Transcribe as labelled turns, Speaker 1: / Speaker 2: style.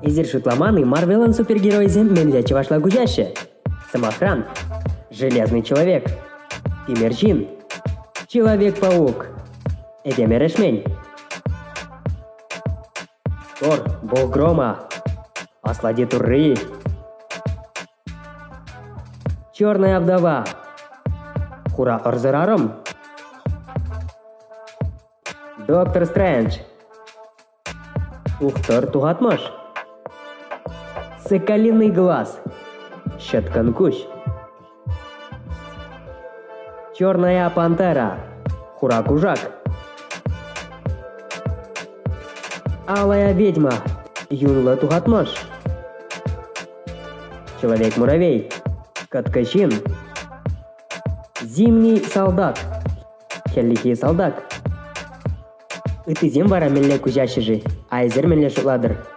Speaker 1: Эсир шутламан-и Марвелӑн супергеройӗсем мӗнле чӑвашла куҫаҫҫӗ? Сӑмахран, Железный человек, Тимӗр ҫын, Человек-паук, Этем эрешмен, Тор, бог грома, Аслати турри, Черная вдова, Хура ӑрсӑр арӑм, Доктор Стрэндж, Тухтӑр тухатмӑш, Соколиный глаз, Ҫӑткӑн куҫ, Черная пантера, Хура кушак, Алая ведьма, Юнлӑ тухатмӑш, Человек-муравей, Кӑткӑ ҫын, Зимний солдат, Хӗллехи салтак. Ыттисем вара мӗнле куҫаҫҫӗ-ши? А эсир мӗнле шутлатӑр?